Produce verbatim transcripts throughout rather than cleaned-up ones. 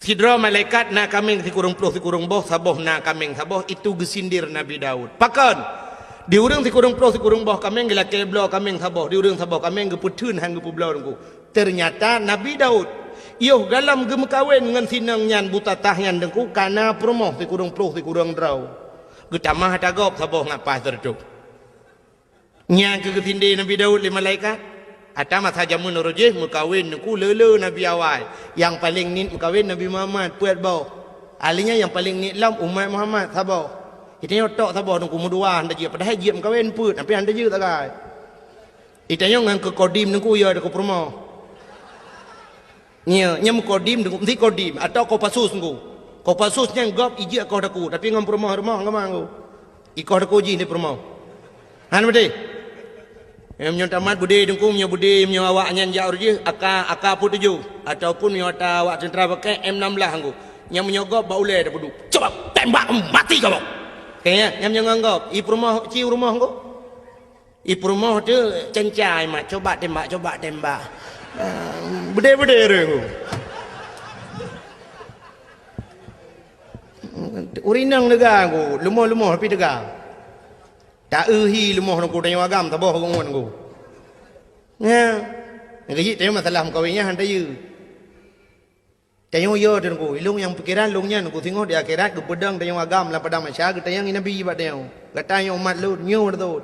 Sidroe malaikat na kaméng sikureueng ploh sikureueng boh, saboh na kaméng saboh, itu geusindir Nabi Daud. Pakon? Di ureuëng sikureueng ploh sikureueng boh kaméng geulakée bloe kaméng saboh, di ureuëng saboh kaméng geupeutheun han geupeubloe Teungku. Teunyata Nabi Daud, yoh galom geumeukawen ngon sinong nyan buta tah nyan Teungku, kana peurumoh sikureueng ploh sikureueng droe. Geutamah ata gob saboh ngat paih sireutôh. Nyang keu geusindé Nabi Daud lé malaikat. Ata masa jameun roh jih meukawen Teungku le-le nabi awai. Nyang paleng niet meukawen Nabi Muhammad peuet boh. Ahli nyan nyang paleng niet lom umat Muhammad saboh. Geutanyoe tok saboh Teungku meudua hana jeuet, padahai jeuet meukawen peuet, tapi hana jeuet sagai. Geutanyoe ngon keu kodim Teungku ya keu peurumoh. Nyo, nyo meukodim, meusti kodim, atau Kopassus Teungku. Kopassus nyan gob ijak koh daku, tapi ngon peurumoh-rumoh agama Teungku. Ikoh daku jih di peurumoh. Han beutôi? Em, nyoe tamat beudé Teungku, nyoe beudé, nyoe awak nyan jak ureuëng jih, aka, aka peuet tujoh. Ataupun nyoe ata awak tentara pakai M enam belas Teungku. Nyang meunyoe gob bak ulée tapeuduek. Coba tembak mati kamu. Oke, ya, nyang meunyoe ngon gob. I peurumoh, ci peurumoh Teungku. I peurumoh tu cencai mat, coba tembak, coba tembak. Ah, beudé-beudé ureuëng. Ureuëng inong teuga Teungku, leumoh-leumoh tapi teuga. Ta-eu hi leumoh Teungku, tanyoe agam saboh ureuëng Teungku. Nya. Nyang keujiek tanyoe masalah meukawen nyan han tayue. Tanyoe yo Teungku, ilong nyang pikeran long nyan Teungku, singoh di akhirat geupeudong tanyoe agam lam padang mahsyar, geutanyong Nabi bak tanyoe. Gata nyoe umat lôn, nyoe beutôi.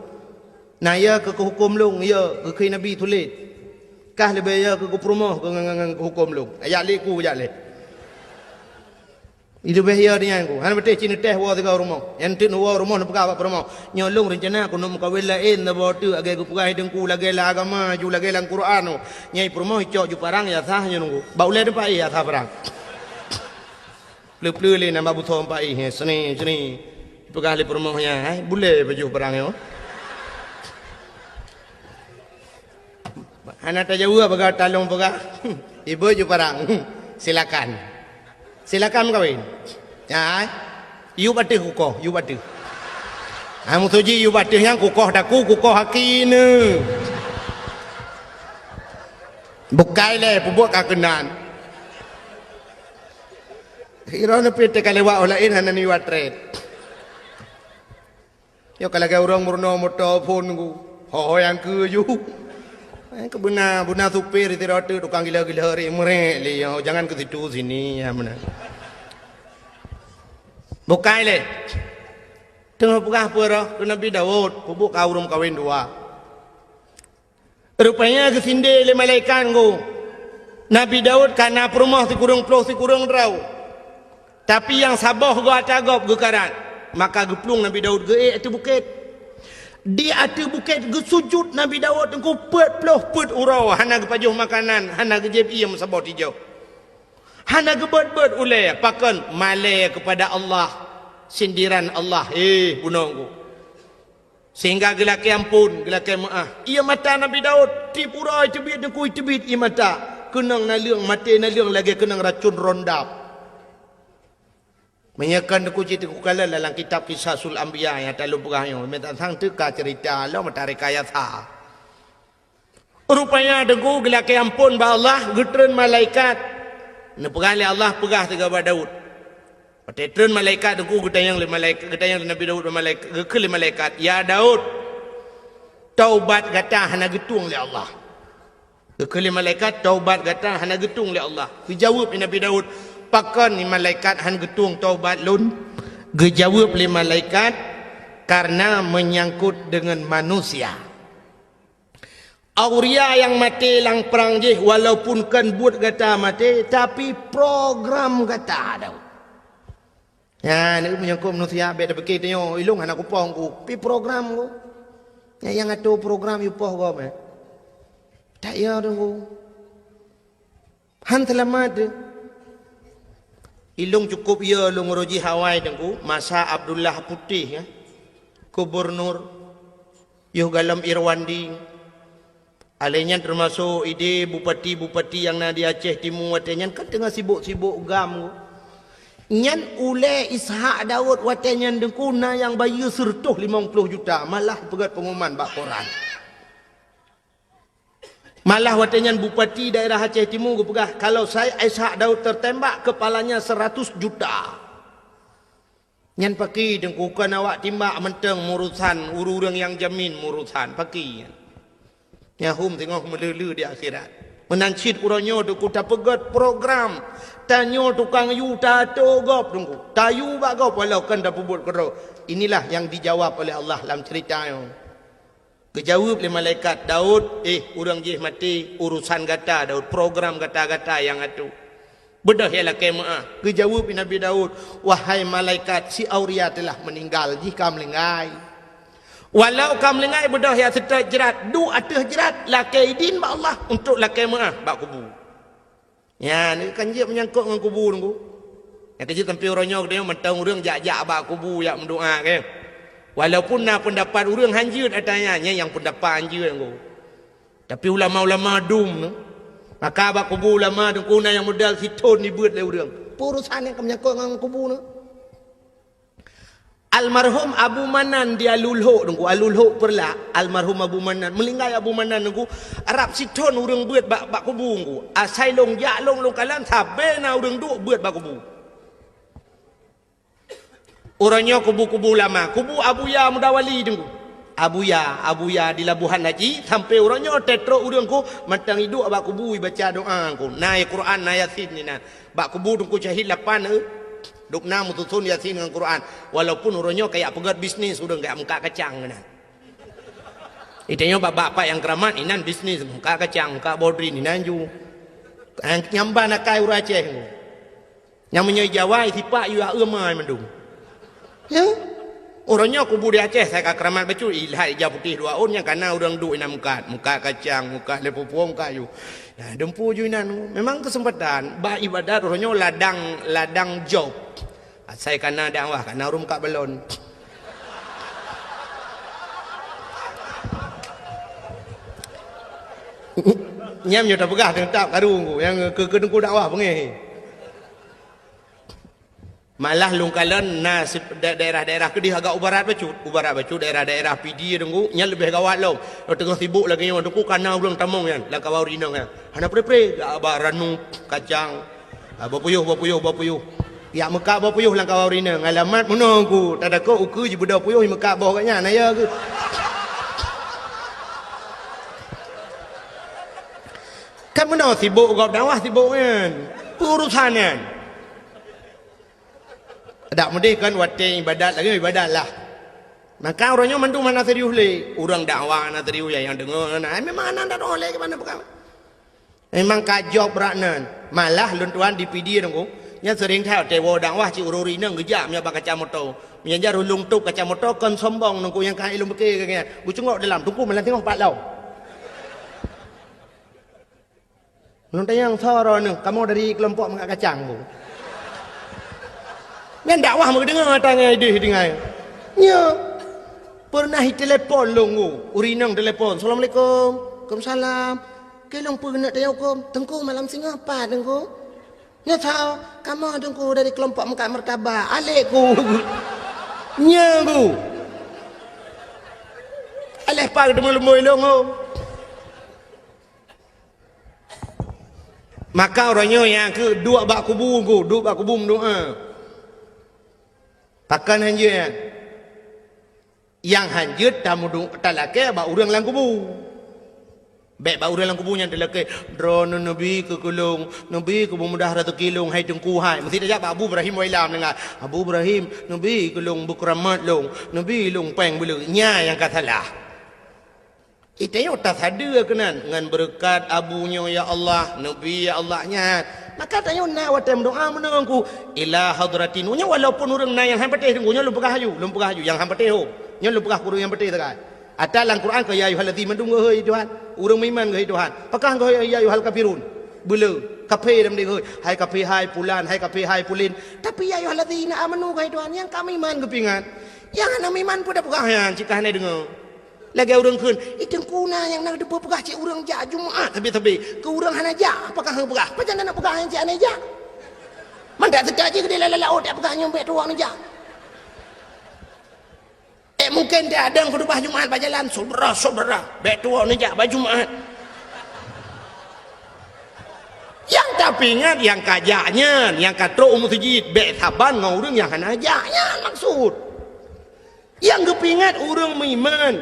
Na yo keu huköm long, yo keu Nabi tuléh. Kah leubeh yo keu peurumoh keu ngan, ngan, ngan huköm long. Ajak lé ku, ajak lé. Leubeh yo di nyan Teungku. Hana beuteh cit neuteh woe sigoe rumoh. Nyang teuk neuwoe rumoh neupeugah bak peurumoh. Nyoe lôn reuncana keuneuk meukawen laén saboh teuk, lagée geupeugah Teungku, lagée lam agama ju, lagée lam Quran. Nyai peurumoh icok ju parang ya sah nyoe Teungku. Bak ulée teumpat ya sah parang. Pleu-pleu lé nambah busoe empat ih, seni, seni. Peugah lé peurumoh nyan, hai, bulée baju parang nyoe. Hana tajaweueb bagaih talong peugah. Ibu ju parang. Silakan. Silakan meukawen. Ya, ai. Yub ateueh kukoh, yub ateueh. Ha, musoji yub ateueh nyang kukoh daku, kukoh haki ne. Bukai lé, peubuet ka keunan. Iroh neupit teuka lewat oh laén hana niwat tret. Nyoe ka lagée ureuëng meurunoe moto phon Teungku. Ho-ho nyang keu ju. Eh, keu beuna, beuna supir sidroe teuk tukang gila-gila ri meurek lé nyoe, jangan ke situ sini, ya beuna. Bukai lé. Teungoh peugah peue roh keu Nabi Daud, peubuet ka ureuëng kawen dua. Rupanya geusindé lé malaikat Teungku. Nabi Daud ka na peurumoh sikureueng ploh sikureueng droe. Tapi nyang saboh goe ata gob geukarat. Maka geuplueng Nabi Daud geuék ateueh bukét. Di ateueh bukét geusujut Nabi Daud Teungku peuet ploh peuet uroe, hana geupajoh makanan, hana geujieb ié meusaboh tijoh. Hana geubeuet-beuet ulée, pakon malée keupada Allah, sindiran Allah, eh, bunoe Teungku. Sehingga geulakée amphon, geulakée meuáh. Ié mata Nabi Daud, tiep uroe teubiet Teungku, teubiet ié mata. Keunong naleueng, maté naleueng lagée keunong racun rondap. Meunyoe kon Teungku cit Teungku kalon dalam kitab Qisasul Anbiya nyang talôn peugah nyoe, meutatang teuka ceurita lom meutareka yasa. Rupanya Teungku geulakée amphon bak Allah, geutreun malaikat. Neupeugah lé Allah, peugah sigoe bak Daud. Watée treun malaikat Teungku geutanyong lé malaikat, geutanyong lé Nabi Daud bak malaikat, geukheun lé malaikat, "Ya Daud, taubat gata hana geutueng lé Allah." Geukheun lé malaikat, "Taubat gata hana geutueng lé Allah." Geujaweueb lé Nabi Daud, "Pakon ni malaikat han geutueng taubat lôn?" Geujaweueb lé malaikat, "Karena menyangkut dengan manusia." Auria nyang maté lam prang jih, walaupun kon buet gata maté, tapi program gata Daud. Nyan, meunyoe keu manusia, bék tapike tanyoe, ilong hana kupoh Teungku, pi program Teungku. Nyan nyang atur program yue poh gob, eh. Tak ya Teungku. Han seulamat teuh. Ilong cukup ya lôn uroe jih awai Teungku, masa Abdullah Putih, ya. Gubernur, yoh galom Irwandi. Alai nyan teumasok idé bupati-bupati nyang na di Aceh Timu watée nyan kan teungoh sibok-sibok gam. Nyan ulée Ishak Daud watée nyan Teungku na nyang bayeue seureutôh limong ploh juta, malah peugét peunguman bak koran. Malah watée nyan bupati daerah Aceh Timu geupeugah, kalau Said Ishak Daud tertembak, kepalanya seratus juta. Nyan pakri Teungku, kon awak timbak mantong meurusan, ureuëng-ureuëng nyang jamin meurusan, pakri nyan. Nyahum teungoh meuleu-leu di akhirat. Meunan cit uroe nyoe Teungku tapeugét program. Tanyoe tukang yue tato gob Teungku. Tayue bak gob walau kon tapeubuet keudroe. Inilah yang dijawab oleh Allah lam cerita nyoe. Geujaweueb lé malaikat, "Daud, eh, ureuëng jih maté, urusan gata Daud, program gata-gata nyang atoe. Beudôh ya lakée meuáh." Geujaweueb lé Nabi Daud, "Wahai malaikat, si Auria telah meninggal, jih ka meulinggai. Walau ka meulinggai, beudôh ya seutôt jrat, duek ateueh jrat, lakée idin bak Allah untuk lakée meuáh bak kubu." Nyan kan jeuet meunyangkot ngon kubu Teungku. Nyang keujeuet sampoe uroe nyoe geutanyoe mantong ureuëng jak-jak bak kubu jak meudoá, kan? Walaupun na peundapat ureuëng hanjeuet ata nyan, nyan nyang peundapat hanjeuet Teungku. Tapi ulama-ulama dum nyoe, maka bak kubu ulama Teungku na nyang modal sithon jibeuet lé ureuëng. Peue urusan nyang ka meunyangkot ngon kubu nyoe? Almarhum Abu Manan di Alulhok Teungku, Alulhok Peureulak, almarhum Abu Manan. Meulinggai Abu Manan Teungku, rab sithon ureuëng beuet bak, bak kubu Teungku. Asai lôn jak lôn, lôn kalon sabe na ureuëng duek beuet bak kubu. Uroe nyoe kubu-kubu lama, kubu Abuya Mudawali Teungku. Abuya, Abuya di Labuhan Haji, sampoe uroe nyoe teutrok ureuëng Teungku, mantong iduek bak kubu ibaca doá Teungku. Na Quran, na Yasin inan. Bak kubu Teungku syahid lapan, eh. Dum na meususon Yasin ngon Quran. Walaupun uroe nyoe kajak peugét bisnis ureuëng kajak meukat kacang keunan. Itanyoe bak-bak pat nyang keuramat inan bisnis, meukat kacang, meukat bodrin inan ju. Nyang nyamban akai ureuëng Aceh Teungku. Nyang meunyoe Jawa sipak yue amai mandum. Ya. Uroe nyoe kubu di Aceh sai ka keuramat bacut, ilhat ija putéh dua ôn nyang kana ureuëng duek inan meukat, meukat kacang, meukat lé pupueng kayu. Nah, dumpu ju inan. Memang keuseumpatan bak ibadat uroe nyoe ladang, ladang job. Asai kana dakwah, kana ureuëng meukat balon. Nyam nyoe tapeugah teutab karu Teungku nyang keu, keu Teungku dakwah beungéh. Malah lôn kalon na si-, da-, daerah-daerah keudeh agak u barat bacut. U barat bacut daerah-daerah Pidie Teungku, nyan leubeh gawat lom. Teungoh sibuk lagée nyoe Teungku, kana ureuëng tamong nyan lam kawan ureuëng inong nyan. Hana pre-pre, ba ranu, kacang, ah, boh puyôh, boh puyôh, boh puyôh. Yak meukat boh puyôh lam kawan ureuëng inong. Alamat meunoe Teungku, tatakot ukeue jibeudôh puyôh meukat boh gobnyan, na ya keuh. Kan meunoe sibuk gob dakwah sibuk nyan. Urusan nyan. Dak meudeh kan watée ibadat lagée ibadat lah. Maka uroe nyoe mandum hana serius lé. Ureuëng dakwah hana serius, nyang deungoe hana. Ai memang hana dakwah lé keumanö peugah. Memang ka job brat nan. Malah lôn tuan di Pidie Teungku, nyan seuring that watée woe dakwah cit ureuëng inong geujak meunyoe bak kaca moto. Meunyoe jar ulôn tôb kaca moto kon sombong Teungku nyang ka ilôn pike keu nyan. Geucungok dalam Teungku malah teungoh pat lom. Lôn tanyong soe droeneuh, kamoe dari keulompok meukat kacang Teungku. Nyan dakwah meudeungoe ata ngon idéh tinggai. Nyoe pernah itelepon lôn Teungku, ureuëng inong telepon, "Assalamualaikum." "Waalaikumsalam." "Keu lôn peue keuneuk tanyong huköm?" "Teungku, malam singoh pat Teungku?" "Nyoe soe?" "Kamoe Teungku dari keulompok meukat martabak." "Alek ku." Nyoe Teungku. Aléh pat teumeu lumbôi lôn Teungku. Maka uroe nyoe nyang keu duek bak kubu Teungku, duek bak kubu meudoá. Pakon hanjeuet nyan? Nyang hanjeuet tameudu-, talakée bak ureuëng lam kubu. Bék bak ureuëng lam kubu nyan talakée, "Droeneuh neubi keu keu lôn, neubi keu beumudah raseuki lôn, hai Teungku hai." Meusti tajak bak Abu Ibrahim Wailam deungon, "Abu Ibrahim, neubi keu lôn beukeuramat lôn, neubi lôn péng beuleuek." Nyan nyang ka salah. Itanyoe tasadeue keunan ngon beureukat abu nyoe, "Ya Allah, neubi ya Allah," nyan. Maka tanyoe na watée meudoá meunoe Teungku, "Ila hadratin." Nyoe walaupun ureuëng na nyang han patéh Teungku, nyoe lôn peugah laju, lôn peugah laju, nyang han patéh ho. Nyoe lôn peugah keu ureuëng nyang patéh sagai. Ata lam Quran keu, "Ya ayyuhallazina," mandum geuhôi Tuhan. Ureuëng meuiman geuhôi Tuhan. Pakon geuhôi, "Ya ayyuhal kafirun." Beuleu, kafé lam deh geuhôi. "Hai kafé, hai pulan, hai kafé, hai pulin." Tapi, "Ya ayyuhallazina amanu," geuhôi Tuhan. Nyang ka meuiman geupeuingat. Nyang hana meuiman peue tapeugah nyan, cit ka hana deungoe. Lagée ureuëng kheun, "Ih, Teungku na nyang na teupeue peugah cit ureuëng jak Jumat sabe-sabe. Keu ureuëng hana jak, apakah hana peugah? Pajan na peugah nyang cit hana jak?" Mandak teuka jih keudeh lam laôt, jak peugah nyoe bék tuwoe neujak. Eh, mungken teuadong khutubah Jumat bak jalan, "Syedara-syedara, bék tuwoe neujak bak Jumat." Nyang tapeuingat nyang ka jak nyan, nyang ka trok u meuseujid, bék saban ngon ureuëng nyang hana jak nyan maksud. Nyang geupeuingat ureuëng meuiman.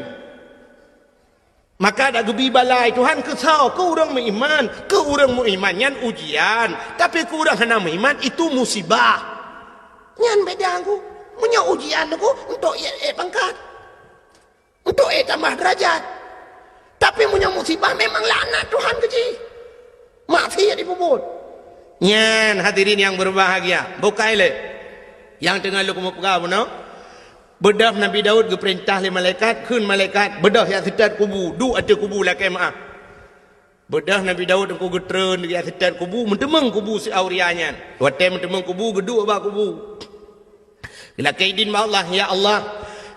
Maka dak geubi balai Tuhan keu soe? Keu ureuëng meuiman. Keu ureuëng meuiman nyan ujian, tapi keu ureuëng hana meuiman itu musibah. Nyan beda ku. Meunyoe ujian ku untuk ék pangkat, untuk ék tambah derajat. Tapi meunyoe musibah memang laknat Tuhan keu jih. Maksiat jipeubuet. Nyan hadirin yang berbahagia, bukai lé nyang teungoh lôn keumeung peugah bunoe. Beudôh Nabi Daud geupeurintah lé malaikat, kheun malaikat, "Beudôh jak seutôt kubu, duek ateueh kubu lakée meuáh." Beudôh Nabi Daud teungku geutreun jak seutôt kubu, meuteumeung kubu si Auria nyan. Watée meuteumeung kubu, geuduek bak kubu. Geulakée idin bak Allah, "Ya Allah,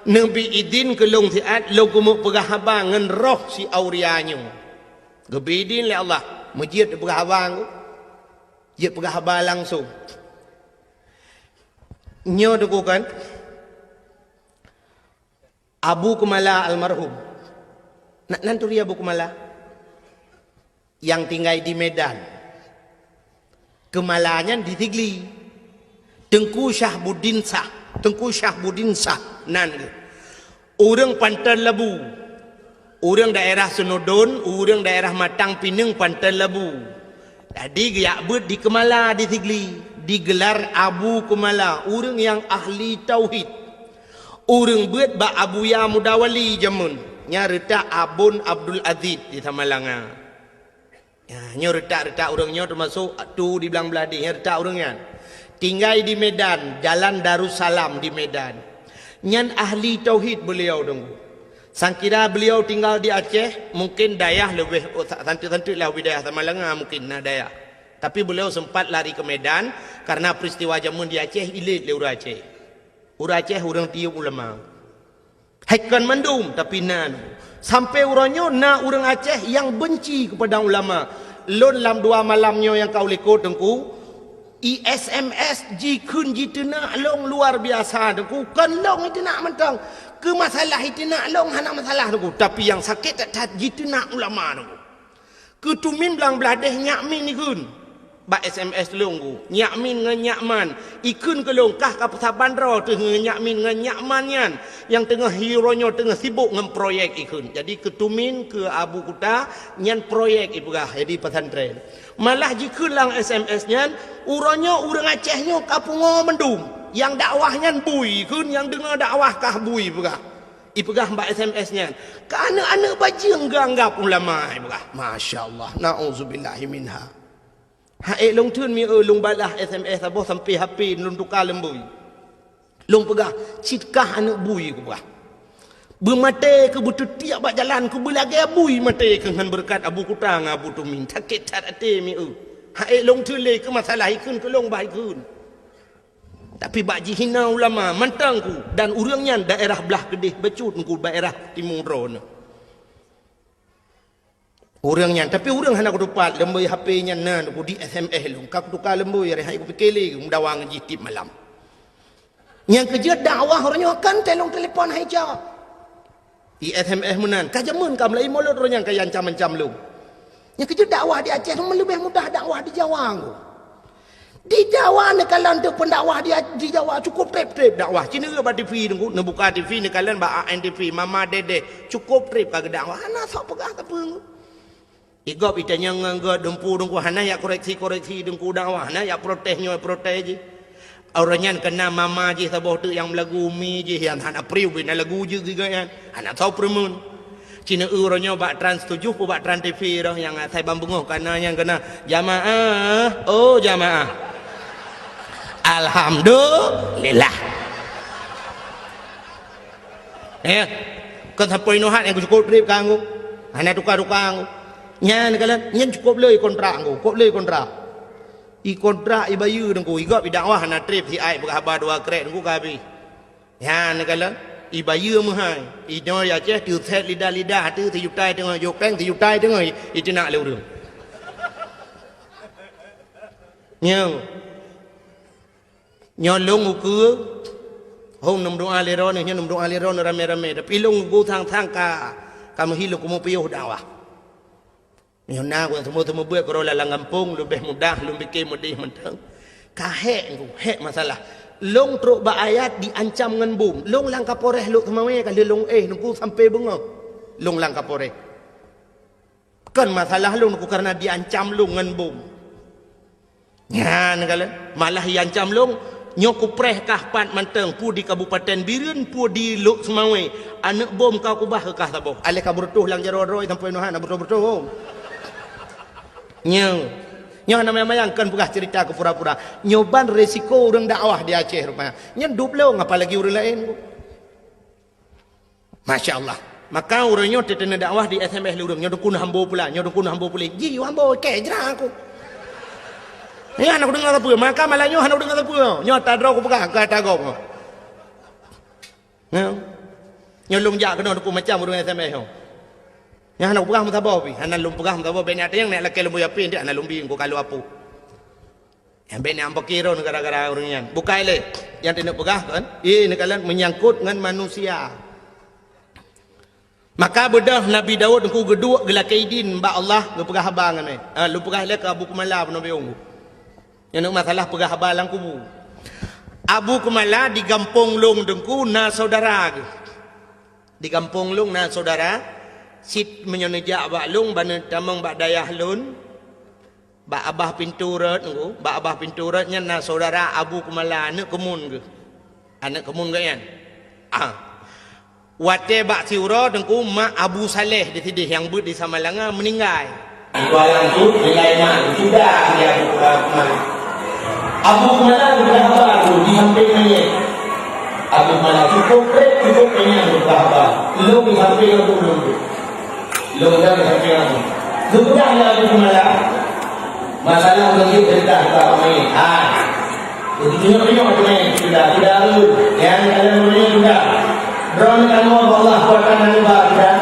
neubi idin keu lôn siat lôn keumeung peugah haba ngon roh si Auria nyoe." Geubi idin lé Allah, meujeuet peugah haba ngon, jeuet peugah haba langsung. Nyoe teungku kan, Abu Keumala almarhum. Na, nan turi Abu Keumala? Nyang tinggai di Medan. Keumala nyan di Sigli. Teungku Syahbuddin Syah. Teungku Syahbuddin Syah nan geuh. Ureuëng Panton Labu. Ureuëng daerah Seunudon, ureuëng daerah Matang Pineung Panton Labu. Jadi geujak beuet di Keumala di Sigli, digelar Abu Keumala, ureuëng nyang ahli tauhid. Ureuëng beuet bak Abuya Mudawali jameun, nyang reutak Abon Abdul Aziz di Samalanga. Ya, nyoe reutak-reutak ureuëng nyoe teumasok tu di Blang Bladeh, nyang reutak ureuëng nyan. Tinggai di Medan, Jalan Darussalam di Medan. Nyan ahli tauhid beliau teungku. Sangkira beliau tinggal di Aceh, mungkin dayah leubeh, oh, sa-, santeuk-santeuk lah wilayah Samalanga mungkin na dayah. Tapi beliau sempat lari ke Medan karena peristiwa jameun di Aceh ilét lé ureuëng Aceh. Ureuëng Aceh ureuëng tiyeub ulama. Hai kon mandum, tapi na. Sampai uroe nyoe na ureuëng Aceh nyang benci kepada ulama. Lôn lam dua malam nyoe nyang ka u likot teungku, I S M S jikheun jiteunak lôn luar biasa teungku. Kon lôn iteunak mantong. Keu masalah iteunak lôn hana masalah teungku. Tapi nyang sakét that-that jiteunak ulama teungku. Keu tumin Blang Bladeh nyak min ikheun. Bak S M S lôn ku, nyak min ngon nyak man. Ikheun keu lôn kah ka peusaban droe teuh ngon nyak min ngon nyak man nyan. Nyang teungoh hi uroe nyoe teungoh sibok ngon proyek ikheun. Jadi keu tumin, keu Abu Kuta, nyan proyek ipeugah jadi pesantren. Malah jikheun lam S M S nyan, uroe nyoe ureuëng Aceh nyoe ka pungoe mandum. Nyang dakwah nyan bui ikheun, nyang deungoe dakwah kah bui peugah. Ipeugah bak S M S nyan, "Keu aneuëk-aneuëk bajeueng geuanggab ulama," ipeugah. Masya Allah, na'udzubillahi minha. Hai lôn theun mi eu lôn balah S M S saboh sampai H P lôn tuka leumbui. Lôn peugah, "Cit kah aneuëk bui," kupeugah. "Beumaté keu beuteutiek bak jalan keu beulagée bui maté keu ngon beureukat Abu Kuta ngon Abu Tumin." Sakét that até mi eu. Hai lôn theun lé keu masalah ikheun keu lôn bah ikheun. Tapi bak jihina ulama mantong ku, dan ureuëng nyan daerah blah keudeh bacut ku daerah timu droeneuh. Ureuëng nyan, tapi ureuëng hana kutupat leumbui H P nyan na ku di S M S lôn, ka kutuka leumbui hari hai kupike lé meudawa ngon jih tiep malam. Nyang keujeuet dakwah uroe nyoe kan telong telepon hai jawab. I S M S meunan, ka jameun ka meulai mulod uroe nyan ka ancam-ancam lôn. Nyang keujeuet dakwah di Aceh leubeh mudah dakwah di Jawa ngku. Di Jawa neukalon teuh peundakwah di, di Jawa cukup treb-treb dakwah. Ci neureuek bak T V teungku, neubuka T V neukalon bak A N T V, Mama Dedeh, cukup treb ka geudakwah. Hana soe peugah sapeue ngku. Igob itanyong ngon geuh dumpu teungku hana yak koreksi-koreksi teungku dakwah, hana yak protes nyoe protes jih. Uroe nyan keunan mama jih saboh teuk nyang meulagu mi jih nyang hana priu bina lagu jeuet geuh nyan. Hana soe peureumeun. Ci neureuek uroe nyoe bak Trans tujoh peuh bak Trans T V roh nyang asai ban beungoh kana nyang keunan, "Jamaah, oh jamaah." Alhamdulillah. Eh, kon sampoi nyoe hat nyang cukup treb ka ngku. Hana tuka-tuka ngku. Nyan kalon, nyan cukup lé kontrak ngku, cukup lé kontrak. I kontrak ibayeue teungku, igob idakwah hana treb siat peugah haba dua krek teungku ka habéh. Nyan kalon, ibayeue meuhai. Inoe i Aceh teuset lidah-lidah teuh sijuta teungoh jok péng, sijuta teungoh iteunak lé ureuëng. Nyoe. Nyoe lôn ukeue, hông neumeudoá lé droeneuh, nyoe neumeudoá lé droeneuh ramé-ramé, tapi lôn ukeue sang-sang ka, ka meuhi lôn keumeung piôh dakwah. Meunyoe na ureuëng seumeubeuet keudroe lam gampông, leubeh mudah lôn pike meudeh mantong. Ka hék ngon, hék masalah. Lôn trok bak ayat diancam ngon bom. Lôn lam Kapolres Lhokseumawe ka lheueh lôn éh, Teungku, sampoe beungoh. Lôn lam Kapolres. Kon masalah lôn, Teungku, kareuna diancam lôn ngon bom. Nyan kalon, malah iancam lôn, nyoe kupreh kah pat mantong, peue di Kabupaten Bireuen, peue di Lhokseumawe, aneuëk bom ka kubah keu kah saboh. Aléh ka beureutoh lam jaroe droe sampoe nyoe hana beureutoh-beureutoh. Nyoe, nyoe hana manyang-manyang, kon peugah ceurita keu pura-pura. Nyoe ban resiko ureuëng dakwah di Aceh rupanya. Nyan dub lôn, apalagi ureuëng laén. Masya Allah. Maka ureuëng nyoe teuteuna dakwah di S M S lé ureuëng, nyoe Teungku na hambo pula, nyoe Teungku na hambo pula. Ji hambo, keu jra aku. Nyoe hana kudeungoe sapeue, maka malam nyoe hana kudeungoe sapeue. Nyoe ata droe kupeugah, ka ata gob. Nyoe. Nyoe lôn jak keunoe Teungku macam ureuëng S M S nyoe. Nyoe hana kupeugah meusaboh pih, hana lôn peugah meusaboh, bèk nyan nyang nèk lakèe lôn buya pih, hana lôn bi, Teungku, ka lôn apui. Nyang bèk nyang peukiron gara-gara ureuëng nyan. Bukai lé. Nyang teuneuk peugah kon, eh, neukalon meunyangkot ngon manusia. Maka beudôh Nabi Daud Teungku geuduek geulakée idin bak Allah geupeugah haba ngon, eh, lôn peugah lé keu Abu Kumala peunoh biong. Nyang masalah peugah haba lam kubu. Abu Kumala di gampông lôn Teungku na saudara geuh. Di gampông lôn na saudara, cit meunyoe neujak bak lôn, ban neutamong bak dayah lôn, bak abah pintoe rot Teungku, bak abah pintoe rot nyan na saudara Abu Kumala, aneuëk keumun geuh. Aneuëk keumun geuh nyan. Ah. Watée bak siuroe Teungku, mak Abu Saleh di sideh nyang beuet di Samalanga meuninggai. Itu alam tu, nilai mak, sudah dia Abu Kumala. Abu Kumala geupeugah haba tu di sampéng manyét. Abu Kumala cukup trép, cukup kenyang geupeugah haba. Lôn di sampéng Abu lôn tu. Lôn dan sampéng Abu. Geupeugah lé Abu Kumala, masalah ureuëng jeuet teuntang ka manyét. Ha. Beutôi tunyok-tunyok tu manyét sudah, sudah tu. Nyang dalam manyét sudah. Droeneuh ka neuwoe bak Allah kuatan dan ubat sudah.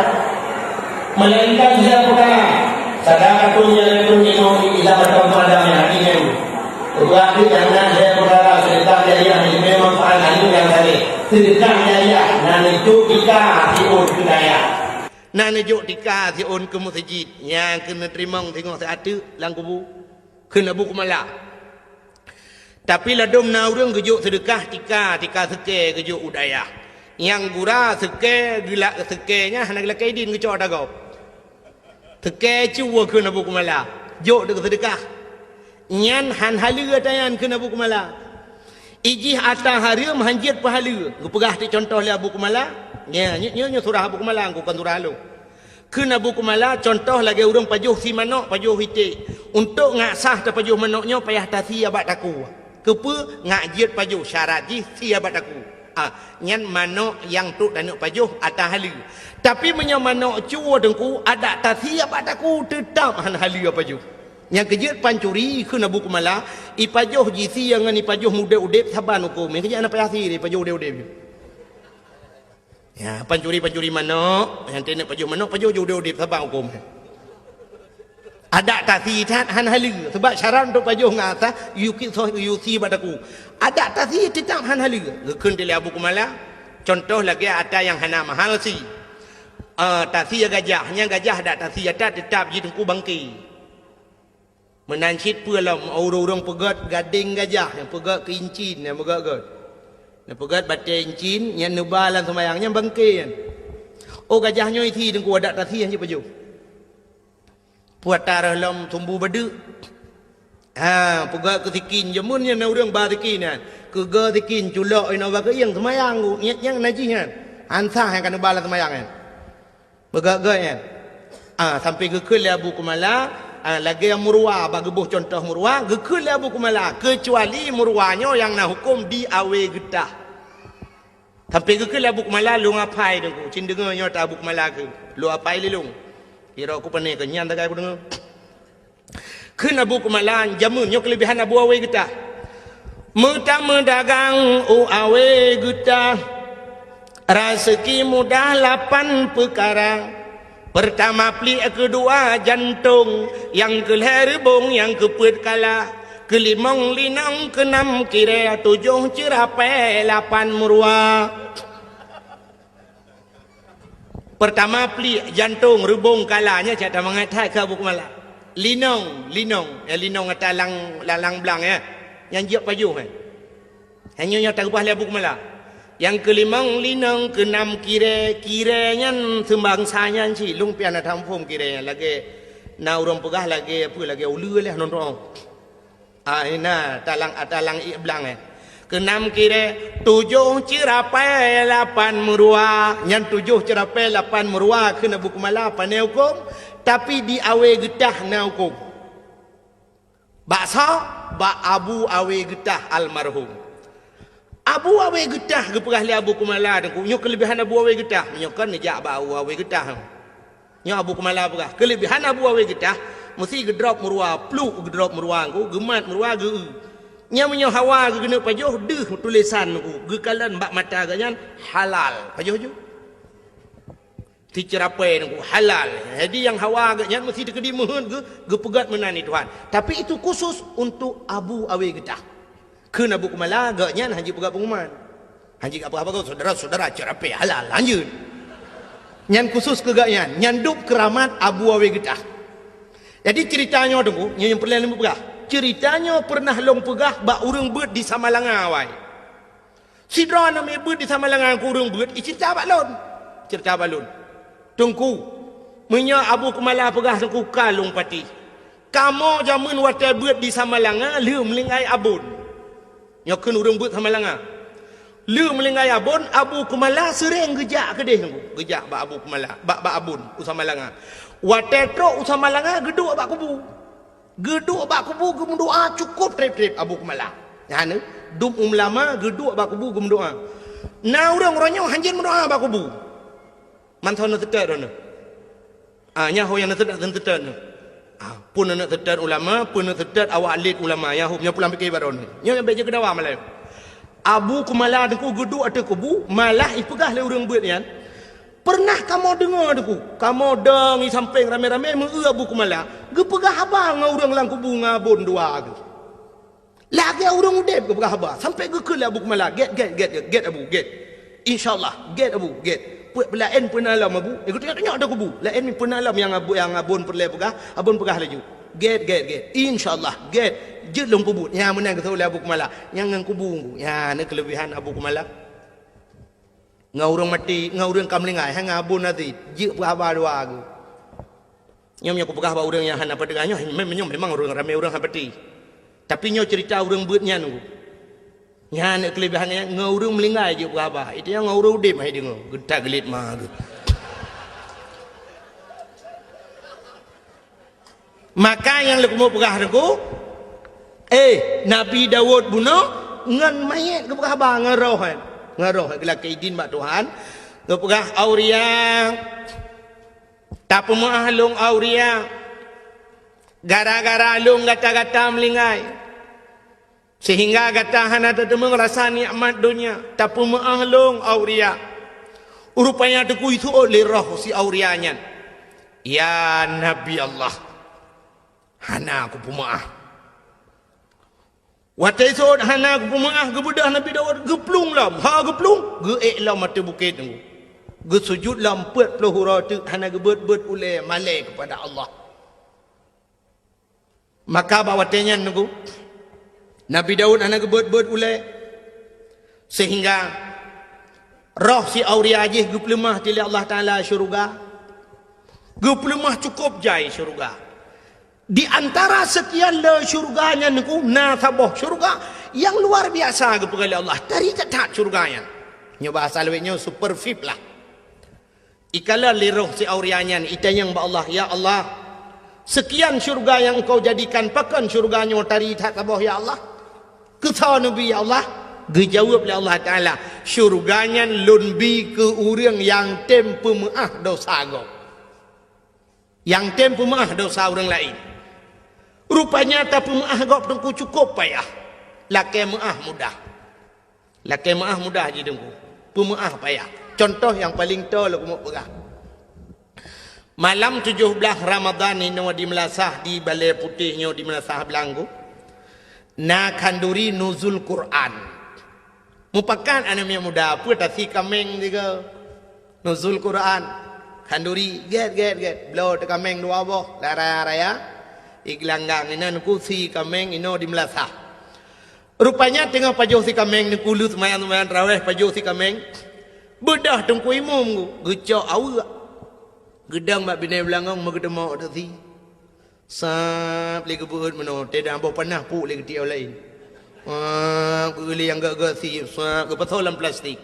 Melainkan dia peukara. Sadaqatun jariyatul ilmu ila mata pemadam yang hati nyan. Peugah nyang na dia peukara sedekah jariah nyang manfaat aneuk nyang saleh. Sedekah jariah na neujok tika siôn keu dayah. Na neujok tika siôn keu meuseujid. Nyang keuneuk teurimong singoh siat teuk lam kubu. Kheun Abu Kumala. Tapi ladôm na ureuëng geujok seudeukah tika, tika seukée geujok u dayah. Nyang gura seukée geulak seukée nyan hana geulakée idin geucok ata gob. Seukée cue kheun Abu Kumala, jok deuk seudeukah. Nyan han haleue ata nyan kheun Abu Kumala. Ijih ata hareuem han jeuet peuhaleue, geupeugah teuk cuntoh lé Abu Kumala. Nya, nyoe, nyoe, nyoe surah Abu Kumala, kon surah lôn. Kheun Abu Kumala, cuntoh lagée ureuëng pajoh sie manök, pajoh iték. Untôk ngat sah tapajoh manök nyoe payah tasie bak takue. Keupeue? Ngat jeuet pajoh, syarat jih sie bak takue. Ah, nyan manök nyang trok taneuk pajoh ata haleue. Tapi meunyoe manök cue Teungku, adak tasie bak takue teutab han haleue pajoh. Nyang keujeuet pancuri kheun Abu Kumala, ipajoh jisie ngon ipajoh udeb-udeb saban hukôm. Nyang keujeuet hana payah sie ipajoh udeb-udeb. Ya, pancuri-pancuri manök, nyang teuneuk pajoh manök, pajoh jih udeb-udeb saban hukôm. Adak tasie that han haleue, sabab syarat untuk pajoh ngat sah, yue ki soh yue sie bak takue. Adak tasie teutab han haleue. Geukheun lé Abu Kumala, cuntoh lagée ata nyang hana mahal sie. Ah, tasie gajah, nyang gajah adak tasie ata teutab jih Teungku bangke. Meunan cit peue lom, ureuëng-ureuëng peugét gadeng gajah, nyang peugét keu incin, nyang peugét-gét. Nyang peugét batée incin, nyang neuba lam seumayang, nyang bangke nyan. Oh, gajah nyoe isie Teungku, adak tasie han jipajoh. Peue ata reuh lom sumbu badeuk. Ha, peugét keu sikin, jameun nyan na ureuëng ba sikin nyan. Keugeue sikin, culok inoe bak keuieng seumayang, nyan, nyang najih nyan. Han sah nyang ka neuba lam seumayang nyan. Peugét-gét nyan. Ah, sampoe geukheun lé Abu Kumala, ah, lagée murwa, bak geuboh cuntoh murwa, geukheun lé Abu Kumala, keucuali murwa nyoe nyang na hukôm di Awe Geutah. Sampoe geukheun lé Abu Kumala, lôn apai Teungku, cit deungoe nyoe ata Abu Kumala kheun, lôn apai lé lôn. Kiro ku pane keu nyan sagai kudeungoe. Kheun Abu Kumala, jameun nyoe keuleubehan Abu Awe Geutah. Meutameudagang u Awe Geutah, raseuki mudah lapan peukara. Peurtama pliek, keudua jantong, nyang keulhée reubong, nyang keupeuet kala, keulimong linong, keunam kirée, tujoh ceurapée, lapan murwa. Peurtama pliek, jantong, reubong, kala, nyan cit tamangat that keu Abu Kumala. Linong, linong. Eh, linong ata lang, lang, lang blang, eh. Nyang jeuet pajoh, eh. Hanya nyang tareubah lé Abu Kumala. Nyang keulimong linong, keunam kirée, kirée nyan seumbangsa nyan cit. Lôn pih hana taphom kirée nyan. Lagée na ureuëng peugah lagée apa, lagée uleue lé nonton. Ah, ina talang, talang ié blang, eh. Keunam kirée, tujoh ceurapée lapan meuruwa. Nyan tujoh ceurapée lapan meuruwa kheun Abu Kumala, pane hukôm, tapi di Awe Geutah na hukôm. Bak soe? Bak Abu Awe Geutah almarhum. Abu Awe Geutah geupeugah lé Abu Kumala Teungku, nyoe keuleubihan Abu Awe Geutah. Nyoe kan neujak bak Abu Awe Geutah. Nyoe Abu Kumala peugah, keuleubihan Abu Awe Geutah, meusi geudrop meuruwa, pluk geudrop meuruwa Teungku, geumat meuruwa geu-eu. Nyan meunyoe hawa geukeuneuk pajoh, deuh tulésan Teungku, geukalon bak mata geuh nyan halal. Pajoh ju. Siceurapée Teungku, halal. Jadi nyang hawa geuh nyan meusi teukeudi meuheuet geu-, geupeugét meunan di Tuhan. Tapi itu khusus untuk Abu Awe Geutah. Kheun Abu Kumala, geuh nyan hana jipeugah pengumuman. Hana jipeugah apa-apa, saudara-saudara, ceurapée halal, lanjut. Nyan khusus keu geuh nyan, nyan dub keuramat Abu Awe Geutah. Jadi ceurita nyoe Teungku, nyoe nyang peureulée lôn peugah. Ceurita nyoe peureunah lôn peugah bak ureuëng beuet di Samalanga awai. Sidroe aneuk miet beuet di Samalanga keu ureuëng beuet, iceurita bak lôn. Ceurita bak lôn. Teungku, meunyoe Abu Kumala peugah Teungku ka lôn patéh. Kamoe jameun watée beuet di Samalanga lheueh meulinggai abon. Nyoe kheun ureuëng beuet Samalanga. Lheueh meulinggai abon, Abu Kumala seuréng geujak keudeh Teungku. Geujak bak Abu Kumala, bak, bak abon u Samalanga. Watée trok u Samalanga, geuduek bak kubu. Geuduek bak kubu geumeudoá cukôp treb-treb Abu Kumala. Nyan, dum ulama geuduek bak kubu geumeudoá. Na ureuëng uroe nyoe hanjeuet meudoá bak kubu. Mantong neuseutôt droeneuh. Ah, nyan ho nyang neuseutôt, neuseutôt nyoe. Ah, peue neuseutôt ulama, peue neuseutôt awak lét ulama, nyan ho nyoe pulang pike bak droeneuh. Nyoe nyang bék jeuet keu dawa malée. Abu Kumala Teungku geuduek ateueh kubu, malah ipeugah lé ureuëng beuet nyan, "Peureunah kamoe deungoe Teungku, kamoe dong i sampéng ramé-ramé meu-eu Abu Kumala geupeugah haba ngon ureuëng lam kubu ngon abon dua geuh. Lagée ureuëng udeb geupeugah haba, sampoe geukheun lé Abu Kumala, 'Gét, gét, gét, gét, gét Abu, gét. Insya Allah, gét Abu, gét. Peuet peulaén peue na lom Abu?' Eh, geutanyoe-tanyoe ateueh kubu. Laén peue na lom nyang abu-, nyang abon peureulée peugah, abon peugah laju, 'Gét, gét, gét. Insya Allah, gét. Jeuet lôn peubuet.' Nyan meunan geuseuôt lé Abu Kumala. Nyan ngon kubu, nyan na keuleubihan Abu Kumala. Ngon ureuëng maté, ngon ureuëng ka meulinggai, hana abon até, jeuet peugah haba dua geuh. Nyoe meunyoe kupeugah bak ureuëng nyang hana peudeungoe, nyoe mem-, nyoe memang ureuëng ramé ureuëng hana peuti. Tapi nyoe ceurita ureuëng beuet nyan, nyan keuleubihan nyan, ngon ureuëng meulinggai jeuet peugah haba. Itu nyang ngon ureuëng udeb hai deungoe, geutak geulet ma geuh. Maka nyang leukumu peugah Teungku, eh, Nabi Daud bunoe ngon manyét geupeugah haba ngon roh, eh. Ngon roh, eh, geulakée idin bak Tuhan. Geupeugah, "Auria, tapeumeuáh lôn, Auria. Gara-gara lôn gata-gata meulinggai. Seuhingga gata hana tateumeung rasa nikmat donya, tapeumeuáh lôn, Auria." Rupanya Teungku iseuôt lé roh si Auria nyan, "Ya Nabi Allah, hana kupeumeuáh." Watée iseuôt hana kupeumeuáh, geubeudôh Nabi Daud, geuplueng lom, ha geuplueng, geuék lom ateueh bukét Teungku. Geusujut lom peuet ploh uroe teuk hana geubeuet-beuet ulée malée keupada Allah. Maka bak watée nyan Teungku, Nabi Daud hana geubeuet-beuet ulée, seuhingga roh si Auria jih geupeuleumah lé Allah Taala syeuruga. Geupeuleumah cukôp jai syeuruga. Di antara seukian le syeuruga nyan Teungku, na saboh syeuruga nyang luar biasa geupeugah lé Allah. Tari that-that syeuruga nyan. Nyoe bahasa lawét nyoe super V I P lah. Ikalon lé roh si Auria nyan, itanyong bak Allah, "Ya Allah, seukian syeuruga nyang Engkau jadikan, pakon syeuruga nyoe tari that saboh, ya Allah?" "Keu soe neubi, ya Allah?" Geujaweueb lé Allah Taala, "Syeuruga nyan Lôn bi keu ureuëng nyang tem peumeuáh desya gob. Nyang tem peumeuáh desya ureuëng laén." Rupanya tapeumeuáh gob Teungku cukôp payah. Lakée meuáh mudah. Lakée meuáh mudah jih Teungku. Peumeuáh payah. Cuntoh nyang paleng toe lôn keumeung peugah. Malam tujoh blaih Ramadhan inoe di meulasah, di Balée Putéh nyoe di meulasah Blang Teungku, na khanduri nuzul Quran. Mupakat aneuk miet muda, peue tasi kaméng sigoe. Nuzul Quran. Khanduri, gét, gét, gét. Bloe teukaméng dua boh, lam raya-raya. Iglanggang inan ku si kaméng inoe di meulasah. Rupanya teungoh pajoh si kaméng, Teungku lheueh seumayang-seumayang tarawih pajoh si kaméng. Beudôh Teungku Imum ku, geucok aweuek. Geudong bak binéh beulangong meugeuteumok teuk si. Sab lé geubeuet meunoe, teudah boh panah puk lé geutiek laén. Wah, geueu lé nyang gét-gét si, sab geupasoe lam plastik.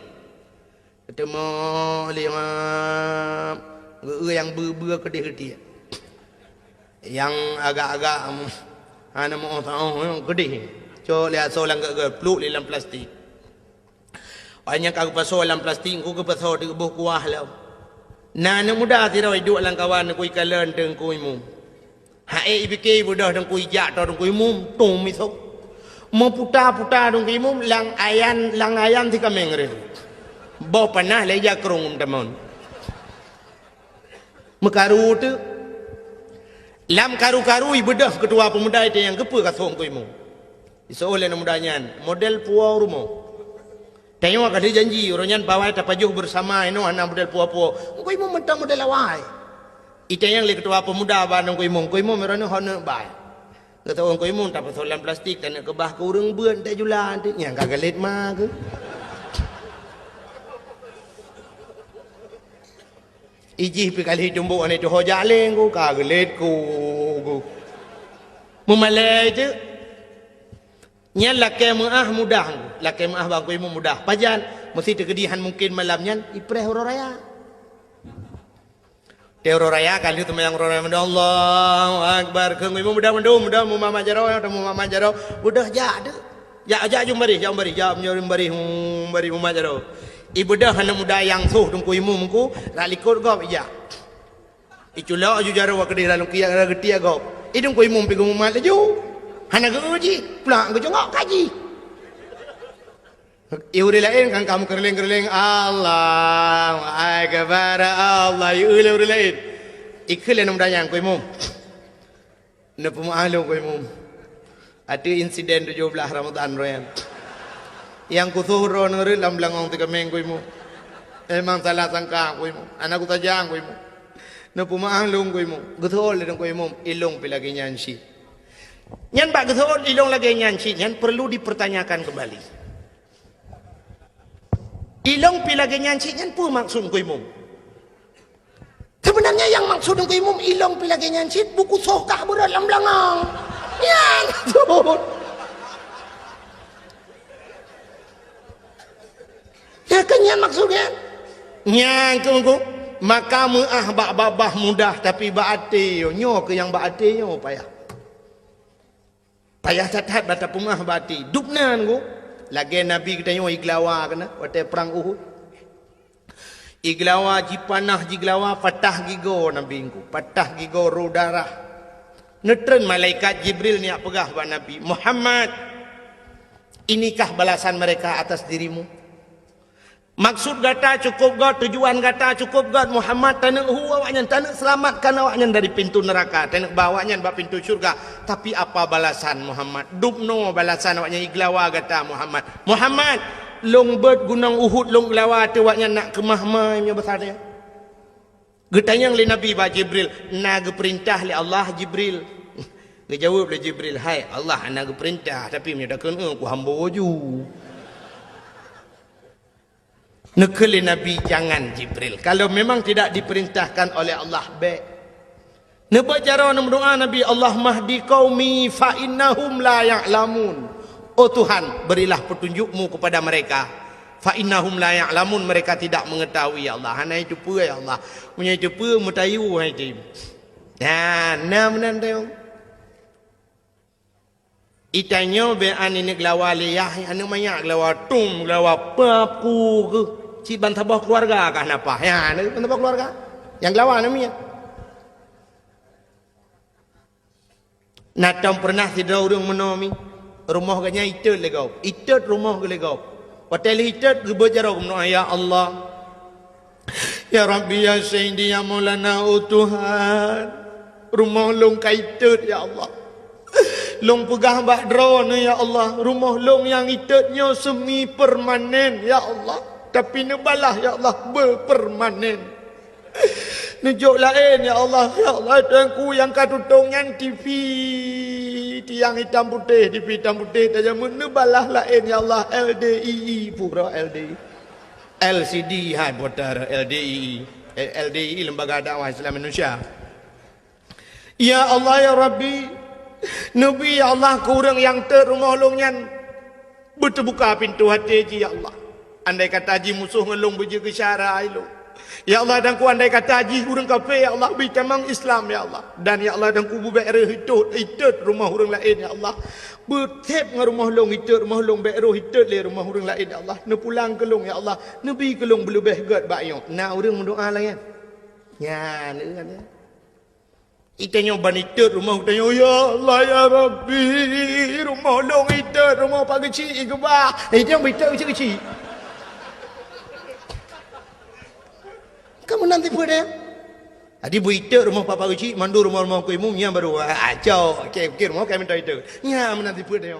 Teumoh lé ngab, geu-, nyang beu-beu keudeh geutiek. Nyang agak-agak, em, hana meu-oh saôh, em, keudeh. Cok lé asoe lam gét-gét, pluek lé lam plastik. Óh nyang ka geupasoe lam plastik, engku geupasoe di boh kuah lom. Na aneuk muda sidroe iduek lam kawan, Teungku, ikalon Teungku Imum. Hai, ipike ibeudôh Teungku, ijak toe Teungku Imum, tom isong. Meuputa-puta Teungku Imum, lam ayan, lam ayan si kaméng reuh. Boh panah lé ija krông tamon. Meukaru teuk. Lam karu-karu ibeudôh keutua peumuda itu nyang geupeu ka song Teungku Imum. Iseuôt lé aneuk muda nyan, model puwoe rumoh. Tanyoe ka lheueh janji, uroe nyan bawai tapajoh beusama inoe hana model puwoe-puwoe. Teungku Imum mantong model awai. Itanyong lé keutua peumuda bak Teungku Imum, "Teungku Imum, uroe nyoe hana bai." Geutanyong Teungku Imum, "Tapasoe lam plastik, taneuk keubah keu ureuëng beuet, tajula, nyang ka galét ma keuh." Ijih pih ka lheueh tumbok aneuk tuho jak lé Teungku, ka galét ku, ku. Meumalée teuk. Nyan lakée meuáh mudah, lakée meuáh bak Teungku Imum mudah. Pajan, meusi teukeudi han mungken malam nyan, ipreh uroe raya. Teuh uroe raya ka lheueh seumayang uroe raya, Allahu Akbar. Keu Teungku Imum mudah mandum, mudah mumat jaroe, mumat jaroe. Udah jak deuh. Jak, jak jumbarih, jak jumbarih, jak jumbarih, jumbarih mumat jaroe. Ibeudôh aneuk muda nyang soh Teungku Imum ku, rak likot gob ijak. Iculok aju jaroe keudeh lam kiak, geutiek gob. Idong Teungku Imum pih geumumat laju. Hana geu-eu jih, plak geucungok kaji. Ié ureuëng laén kan ka meukeureuléng-keureuléng, "Allahu Akbar, Allah," ié lé ureuëng laén. Ikheun lé aneuk muda nyan, "Teungku Imum, neupeumeuáh lôn, Teungku Imum. Ateueh insiden tujoh blaih Ramadhan uroe nyan. Nyang kusoh droeneuh reuet lam beulangong si kaméng, Teungku Imum. Memang salah sangka, Teungku Imum. Hana kusaja, Teungku Imum. Neupeumeuáh lôn, Teungku Imum." Geuseuôt lé Teungku Imum, "Ilôn pih lagée nyan cit." Nyan bak geuseuôt ilôn lagée nyan cit nyan perlu dipertanyakan kembali. Ilôn pih lagée nyan cit nyan peue maksud Teungku Imum? Sebenarnya nyang maksud Teungku Imum, ilôn pih lagée nyan cit, buku soh kah beurot lam beulangong. Nyan maksud. Nyan keuh nyan maksud nyan. Nyan keuh, maka meuáh bak babah mudah, tapi bak até nyoe, nyoe keuh nyang bak até nyoe payah. Payah that-that bak tapeumeuáh bak até. Dubna Teungku, lagée Nabi geutanyoe igeulawa keunan watée prang Uhud. Igeulawa jipanah, jigeulawa, patah gigoe Nabi Teungku, patah gigoe, rô darah. Neutreun malaikat Jibril neujak peugah bak Nabi, "Muhammad, inikah balasan mereka atas dirimu? Maksud gata cukup göt, tujuan gata cukup göt, Muhammad, taneuk hu awaknyan, taneuk seulamatkan awaknyan dari pintu neuraka, taneuk ba awaknyan bak pintu syurga. Tapi apa balasan, Muhammad? Dubnoe balasan awaknyan igeulawa gata, Muhammad. Muhammad, lôn beuet gunong Uhud lôn geulawa ateueh awaknyan nak keumah mai meunyoe basa nyan." Geutanyong lé Nabi bak Jibril, "Na geupeurintah lé Allah, Jibril?" Geujaweueb lé Jibril, "Hai, Allah hana geupeurintah, tapi meunyoe takheun, eh, kuhambo ju." Neukheun lé Nabi, "Jangan, Jibril. Kalau memang tidak diperintahkan oleh Allah, bék." Neubeuet jaroe neumeudoá Nabi, "Allahumma hdi qaumi fa innahum la ya'lamun." Oh Tuhan, berilah petunjuk-Mu kepada mereka. "Fa innahum la ya'lamun," mereka tidak mengetahui, ya Allah. Hana jiteupeue, ya Allah. Meunyoe jiteupeue, meutayue hai tem. Nah, na meunan tayong. Itanyoe beuet aneuk geulawa lé Yah, aneuk manyak geulawa, tum geulawa, papu keuh. Cit ban saboh keuluwarga kah na paih. Ya, ban saboh keuluwarga. Nyang geulawa aneuk miet. Na tom peureunah sidroe ureuëng meunoe mi, rumoh geuh nyan itot lé gob, itot rumoh geuh lé gob. Watée lheueh itot geubeuet jaroe geumeudoá, "Ya Allah, ya Rabbi, ya Sayyidi, ya Maulana, oh Tuhan, rumoh lôn ka itot, ya Allah. Lôn peugah bak Droeneuh, ya Allah, rumoh lôn nyang itot nyoe semi permanen, ya Allah, tapi neubalah, ya Allah, beupermanen." Neujok laén, ya Allah. Ya Allah, Tuhanku, nyang ka tutong nyan T V tiang hitam putéh, T V hitam putéh tajameun, neubalah laén, ya Allah, L D I I, pura L D I. L C D hai putar, L D I I. L D I I, Lembaga Dakwah Islam Indonesia. Ya Allah, ya Rabbi, neubi, ya Allah, keu ureuëng nyang teuet rumoh lôn nyan beuteubuka pintoe até jih, ya Allah. Andai kata jih musoh ngon lôn beujeuet keu syara ilôn, ya Allah, dan ku andai kata jih ureuëng kafé, ya Allah, beutamong Islam, ya Allah. Dan, ya Allah, dan ku beubék reuh itôt, itôt rumoh ureuëng laén, ya Allah. Beutép ngon rumoh lôn itôt rumoh lôn, bék rôh itôt lé rumoh ureuëng laén, ya Allah. Neupulang keu lôn, ya Allah. Neubi keu lôn beuleubeh gét bak nyoe. Na ureuëng meudoá lagée nyan. Nyan, nyan. Itanyoe ban itôt rumoh tanyoe, "Ya Allah, ya Rabbi, rumoh lôn itôt, rumoh Pak Geuchik keubah." Itanyoe ban itôt keuchik-keuchik. Kamu nanti peue deh? Jadi beu itôt rumoh Pak Geuchik, mandum rumoh-rumoh ku imum, nyan baru, ah, cok. Oke, oke, rumoh kami minta itôt. Nyan nanti peue deh.